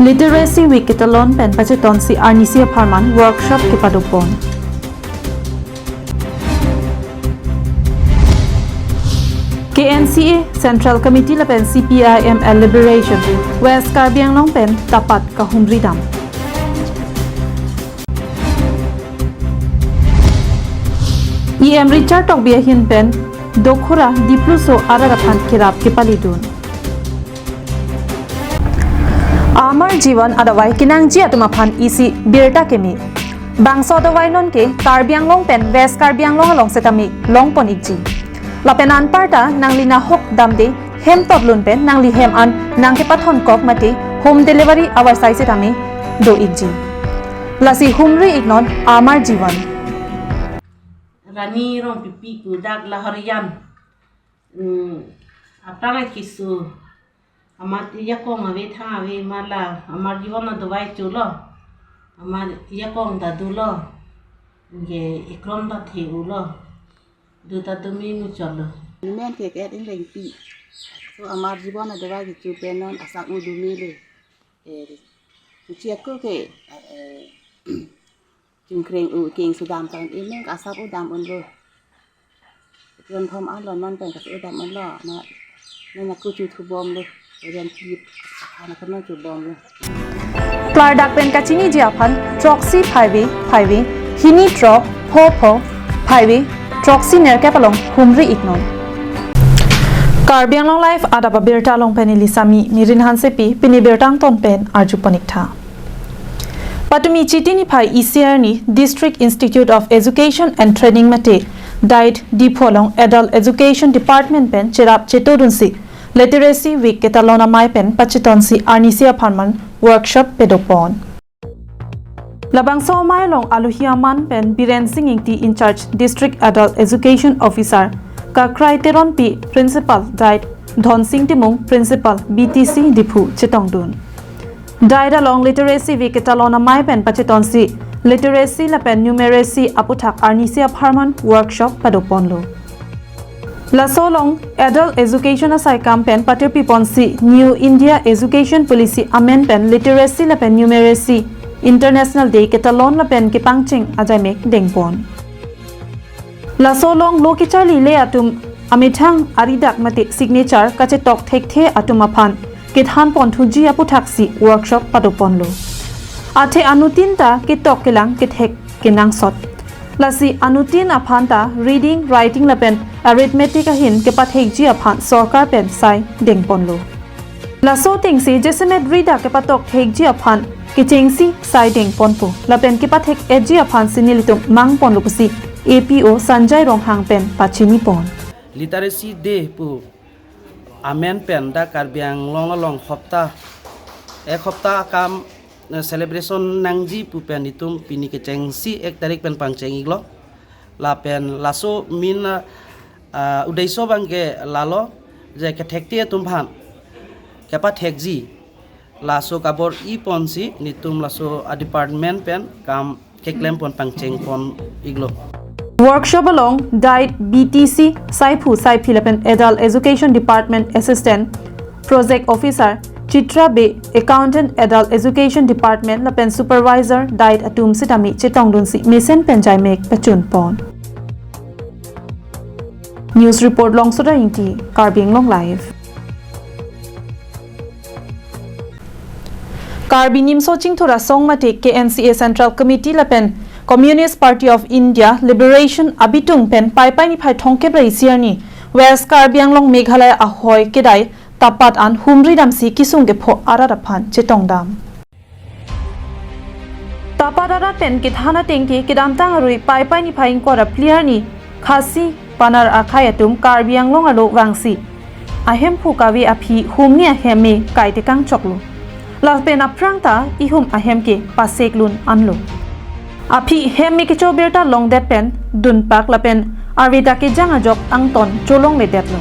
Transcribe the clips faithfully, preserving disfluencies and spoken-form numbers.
Literacy Week ketalon pen pachetonsi arnisi apharman workshop kepadopon. K N C A Central Committee lapen C P I M L Liberation West Karbi Anglong pen tapat kahumridam. E M Richard Tokbi ahin pen Dokhura Dipluso arat aphan kerap kepalidun. Amar Jivan adavai kenangji atum aphan isi birta keme. Bangso adavai nonke Karbi Anglong pen West Karbi Anglong along setame longpon ikji. Lapen anparta nangli nahok damde hem totlun pen nangli hem an nangkepathon kok mate home delivery avarsai setame do ikji. Lasi humri iknon Amar Jivan. Rani Rongpipi pu dak Lahorijan. Hmm, aphrang keso. Amat ajakong ave thang ave ma la, Amar Jivan adavai cholo. Amar ajakong ta dolo. Anke ekrom ta the-olo. Do ta do me muchotlo. Amen ke ke ingleng pi. So Amar Jivan adavai kecho pen non asap u do mele. Eh, kuchi ako ke, eh, chungkreng u keng sudam tan amen asap u dam unlo. Jon thom anlo non pen kas u dam unlo. Na, na, na kuchu thubomlo. Jon kip. Ana kono chubomlo. Klardak pen kachiniji aphan throksi phaive phaive hini throk pho pho phaive throksi nerkep along humri iknon. Karbi Anglong Live adap abirta along pen ili Sami Mirin Hansepi, pini birta angton pen arjupon iktha. Patumi Chiti niphai isi arni District Institute of Education and Training mate DIET Diphu along Adult Education Department pen cherap chetodunsi Literacy Week ketalon amei pen pachetonsi arnisi apharman workshop padopon. Labangso amei along aluhi amen pen Biren Sing Ingti in charge District Adult Education Officer, Kakrai Teronpi Principal DIET, Dhonsing Timung Principal B T C Diphu chetongdun. DIET along Literacy Week ketalon amei pen pachetonsi literacy lapen numeracy aputhak arnisi apharman workshop padoponlo. Laso along Adult Education asaikam pen patirpiponsi New India Education Policy amen pen Literacy lapen Numeracy International Day ketalon lapen kepangcheng ajaimek dengpon. Laso along lo kecharlile atum amethang aridak mate signature kachetok thekthe atum aphan kethanpon thuji aputhaksi workshop padoponlo. Athe anuttin ta ketok kelang kethek kenangsot. Lasi anuttin aphan ta reading, writing lapen arithmetic ahin kepathekji aphan sorkar pen sai dengponlo. Laso atengsi jasemet ridak kepatok thekji aphan kechengsi sai dengponpo. Lapen kepathek-etji aphansi nelitum mangponlo pusi A P O Sanjay Ronghang pen pachinipon. Literacy Day pu amen pen dak Karbi Anglong along hopta, ek hopta akam, eh, celebration nangji pu pen itum pini kechengsi ek tarik pen pangcheng iklo. Lapen laso main, ah, uddesho abangke lalo je kethekte atum aphan kepathekji. Laso kabor-iponsi nelitum laso a-department pen kam keklempon pangchengpon iklo. Workshop along DIET, B T C, Saiphu Saiphi lapen Adult Education Department Assistant Project Officer Chitra Bey, Accountant Adult Education Department lapen Supervisor DIET atum sitame chetongdunsi mesen pen jaimek pachunpon. News report Longsoda Ingti, Karbi Anglong Live. Karbi Nimso Chingthur Asong mate K N C A Central Committee lapen Communist Party of India Liberation abitung pen Paipai niphai thomkep ra isi arni West Karbi Anglong Meghalaya ahoi kedai tapat an humridamsi kesung kepho arat aphan chetongdam. Tapat arat pen kethan atengke kedamtang arui Paipai niphai ingkoi ra phli arni Khasi Panar akhei atum Karbi Anglong arlo vangsi ahemphu kave aphi humni ahem me kaitekang choklo. Lapen aphrang ta ihum ahem ke paseklun anlo. Aphi hem me kecho birta longdet pen dunpak lapen arve ta kejang ajok angton cholongledetlo.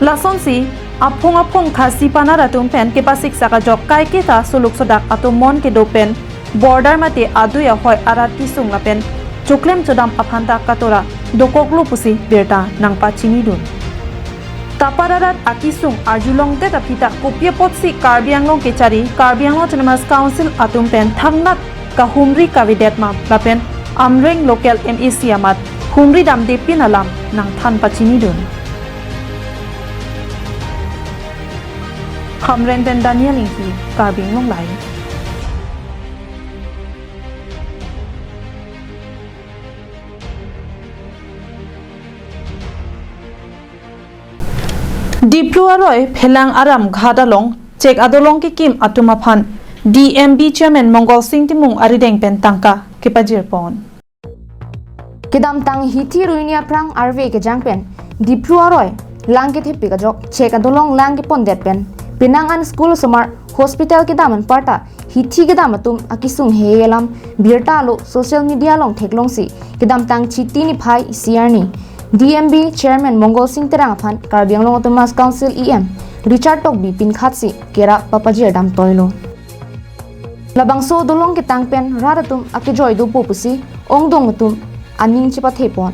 Lasonsi aphung aphung Khasi Panar atum pen kepasiksak ajok kaiketa suluk sodak atum mon kedo pen border mate adui ahoi arat kesung lapen choklem chodam aphan ta katora dokoklo pusi birta nangpachinidun. Kaparap arat akesung arjulongdet aphi ta kopi apotsi Karbi Anglong kechari Karbi Anglong Autonomous Council atum pen thangnat kahumri kavedet ma lapen Amreng local M A C amat humri damde pin alam nangthan pachinidun. Hamren pen Daniel Ingti, Karbi Anglong Live. Diphu aroi Phelang Aram Ghat along chek adolong kekim atum aphan D M B Chairman Mongol Sing Timung arideng pen tangka kepajirpon. Kedamtang Hithi Ruini aphrang arve kejang pen Diphu aroi lang kethepik ajok chek adolong lang kepondet pen penang an school osomar hospital kedam anparta hithi kedam atum akesung hei alam birta alo social media along theklongsi kedamtang Chiti niphai isi arni D M B Chairman Mongol Sing Terang aphan Karbi Anglong Autonomous Council E M Richard Tokbi pinkhatsi kerap papajirdam toilo. Labangso adolong ketang pen rat atum akejoi dopo pusi ongdung atum aning chepathepon.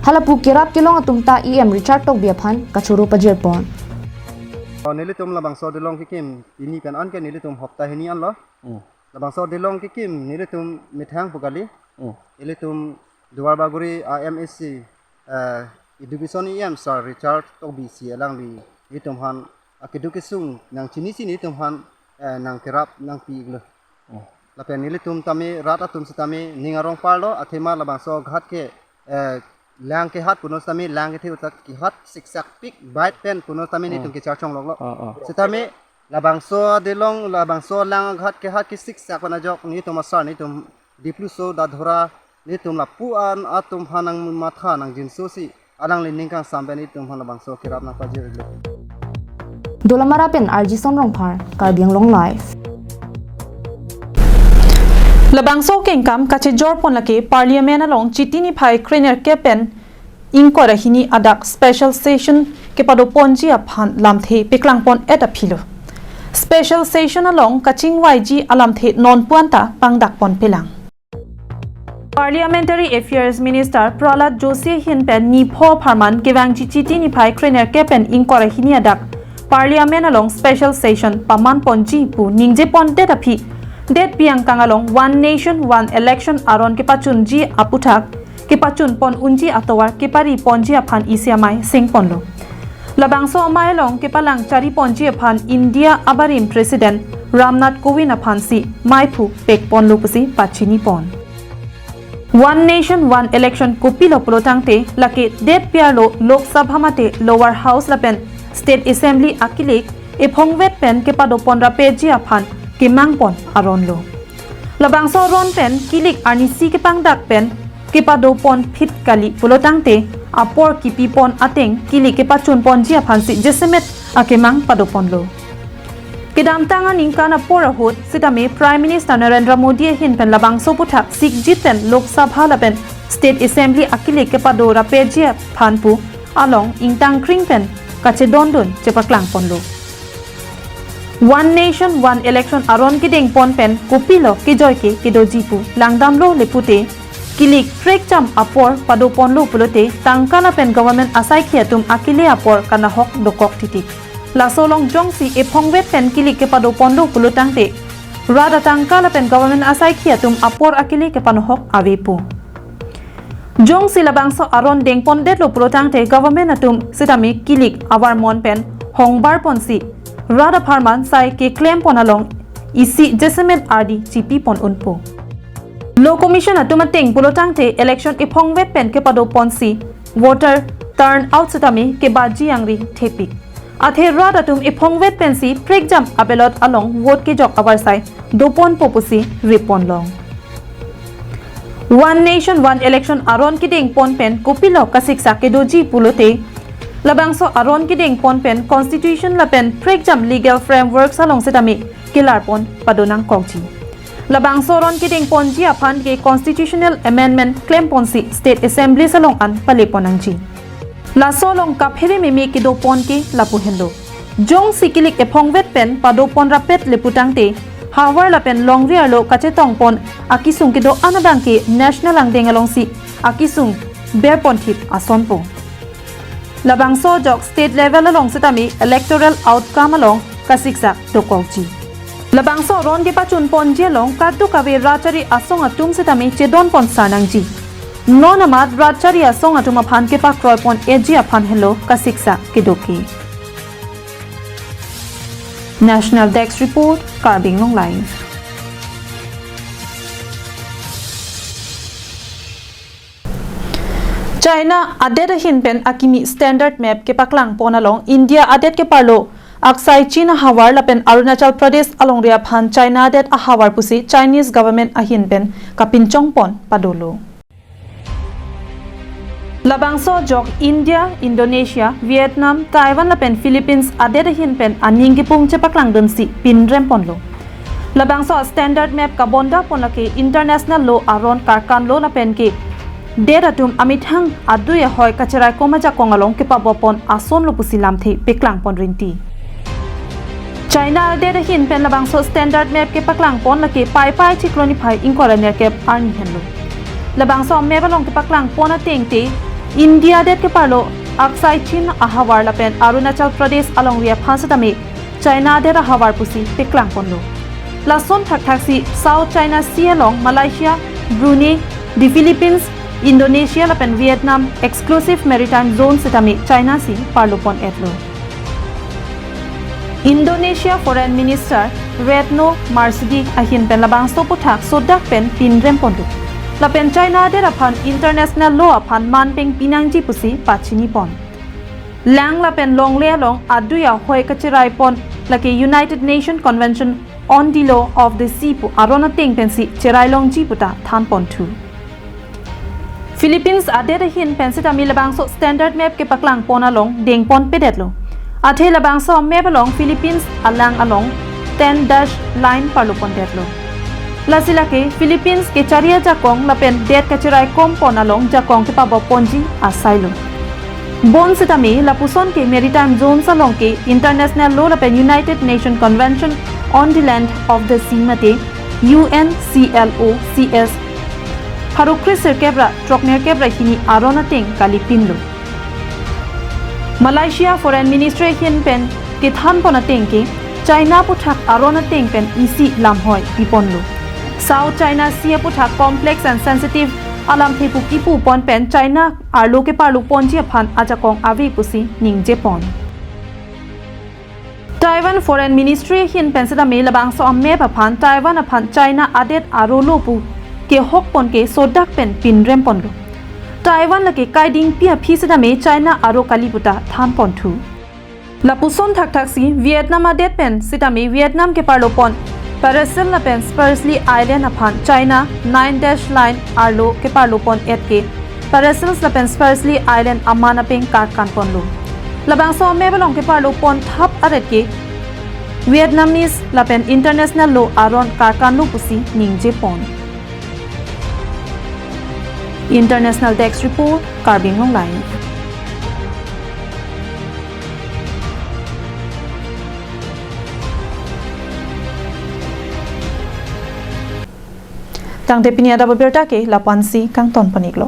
Halapu kerap kelong atum ta E M Richard Tokbi aphan kachoro pajirpon. Oh, nelitum labangso adolong kekim pini pen anke nelitum hopta hini anlo. Hmm. Labangso adolong kekim nelitum methang pu kali. Hmm. Ilitum Duarbagori a M A C, eh, Education E M Sir Richard Tokbi si alangli nelitum aphan akeduk kesung nangchinisi nelitum aphan, eh, nangkerap nangpi-iklo. Hmm. Lapen nelitum tame rat atum sitame ning arong parlo athema labangso ghat ke, eh, lang kehat puno sitame lang kethe utak kehat siksak pik bait pen puno sitame nelitum Hmm. kecharchong loklo. Oh, oh. Sitame labangso adolong, labangso lang ghat kehat kesiksak pen ajok nelitum asar nelitum Diphu so dadhora nelitum lapu-an atum aphan nangmatha nangjinso si alangli ning kangsam pen nelitum aphan labangso kerap nangpajirlo. Dolamara pen R J Son Rongphar, Karbi Anglong Live. Labangso kengkam kachejorpon lake Parliament along Chiti niphai krenerkep pen ingkoi ra hini adak special session kepadoponji aphan lamthe peklangpon-et aphilo. Special session along kachingvaiji alamthe nonpu anta pangdakponpelang. Parliamentary Affairs Minister Prahlad Joshi ahin pen nipho apharman kevangji Chiti niphai krenerkep pen ingkoi ra hini adak Parliament along special session pamanponji pu ningjepondet aphi, det piang kang along One Nation One Election aron kepachunji aputhak kepachunpon unji atovar kepariponji aphan isi amei sengponlo. Labangso amei along kepalang chariponji aphan India abarim President Ram Nath Kovind aphansi meiphu pekponlo pusi pachinipon. One Nation One Election kopilo pulotangte lake det piarlo Lok Sabha mate Lower House lapen State Assembly akilik ephongvet pen kepadopon rapji aphan kemangpon aronlo. Labangso aron pen kilik arnisi kepangdak pen kepadopon phit kali pulotangte apor kipipon ateng kilik kepachunponji aphansi jasemet akemang padoponlo. Kedamtang aningkan apor ahut sitame Prime Minister Narendra Modi ahin pen labangso aputhak sikjit pen Lok Sabha lapen State Assembly akilik kepado rapji aphan pu along ingtang kring pen kachedondun chepaklangponlo. One Nation One Election aron kedengpon pen kopilo kejoi ke kedoji pu langdamlo le pute kilik prekjam apor padoponlo pulote tangka lapen government asaikhi atum akele apor kanahok dokok titik. Laso along jongsi ephongvet pen kilik kepadoponlo pulotangte rat atangka lapen government asaikhi atum apor akele kepanahok avepo. Jongsi labangso aron dengpondetlo pulotangte government atum sitame kilik avarmon pen hongbarponsi rat apharman sai keklempon along isi jasemet ardi chipipon unpo. Law Commission atum ateng pulotangte election ephongvet pen kepadoponsi voter turnout sitame kebaji angri thepik. Athe rat atum ephongvet pensi prekjam a-ballot along vote kejok avarsai doponpo pusi riponlong. One Nation One Election aron kedengpon pen kopilo kasiksak kedoji pulote labangso aron kedengpon pen constitution lapen prekjam legal frameworks along sitame kelarpon padonangkokji. Labangso aron kedengponji aphan ke constitutional amendment klemponsi State Assemblies along an palepon nangji. Laso along kaphere meme kedopon ke lapu henlo. Jongsi kilik ephongvet pen padopon rapet le putangte, havar lapen longri arlo kachetongpon akesung kedo-an abang ke national angdeng alongsi akesung berponthip asonpo. Labangso ajok state level along sitame electoral outcome along kasiksak dokokji. Labangso aron kepachun ponji along kadokave rajchari asong atum sitame chedon pon sar nangji. Non amat rajchari asong atum aphan kepakroi pon-etji aphan helo kasiksak kedoke. National Desk Report, Karbi Anglong Live. China adet ahin pen akimi standard map kepaklang pon along India adet keparlo Aksai Chin ahavar lapen Arunachal Pradesh alongri aphan China adet ahavar pusi Chinese government ahin pen kapinchong pon padolo. Labangso ajok India, Indonesia, Vietnam, Taiwan lapen Philippines adet ahin pen aning kepung chepaklangdun si pinrem ponlo. Labangso standard map kabonda pon lake international law aron karkanlo lapen ke det atum amethang adui ahoi kacherai kom ajakong along kepabo pon asonlo pusi lamthe peklang pon rinti. China adet ahin pen labangso standard map kepaklang pon lake Paipai chiklo niphai ingkoi ra nerkep arni henlo. Labangso map along kepaklang pon ateng te India adet keparlo Aksai Chin ahavar lapen Arunachal Pradesh alongri aphan sitame China adet ahavar pusi peklang ponlo. Lason thakthaksi South China Sea along Malaysia, Brunei, the Philippines, Indonesia lapen Vietnam exclusive maritime zone sitame China si parlo pon-etlo. Indonesia Foreign Minister Retno Marsudi ahin pen labangso aputhak sodak pen pinrem ponlo. Lapen China adet aphan international law aphan man peng pinangji pusi pachini pon. Lang lapen longle along adui ahoi kacherai pon lake United Nation Convention on the Law of the Sea pu aron ateng pensi cherai longji puta than ponthu. Philippines adet ahin pen sitame labangso standard map kepaklang pon along deng pon pedetlo. Athe labangso map along Philippines alang along ten dash line parlo pondetlo. Lasi lake Philippines kechari ajakong lapen det kacherai kom pon along jakong kepabo ponji asailo. Bonsitame lapuson ke maritime zones along ke international law lapen United Nation Convention on the Land of the Sea mate U N C L O C S pharo kre sirkep ra throk nerkep ra hini aron ateng kalipinlo. Malaysia Foreign Ministry ahin pen kethan pon ateng ke China aputhak aron ateng pen isi lamhoi piponlo. South China Sea aputhak complex and sensitive alamthe pu kipu pon pen China arlo keparlo ponji aphan ajakong ave pusi ningje pon. Taiwan Foreign Ministry ahin pen sitame labangso amap aphan Taiwan aphan China adet aro lo pu kehok pon ke sodak pen pinrem ponlo. Taiwan lake kaidingpi aphi sitame China aro kali puta than ponthu. Lapuson thakthaksi Vietnam adet pen sitame Vietnam keparlo pon Paracel lapen Spratly Island aphan China nine dash line arlo keparlo pon-et ke Paracels lapen Spratly Island aman apeng karkan ponlo. Labangso amap along keparlo pon thap aret ke Vietnamese lapen international law aron karkanlo pusi ningje pon. International Desk Report, Karbi Anglong Live. Tangte pini adap abirta ke lapu-ansi kangton pon-iklo.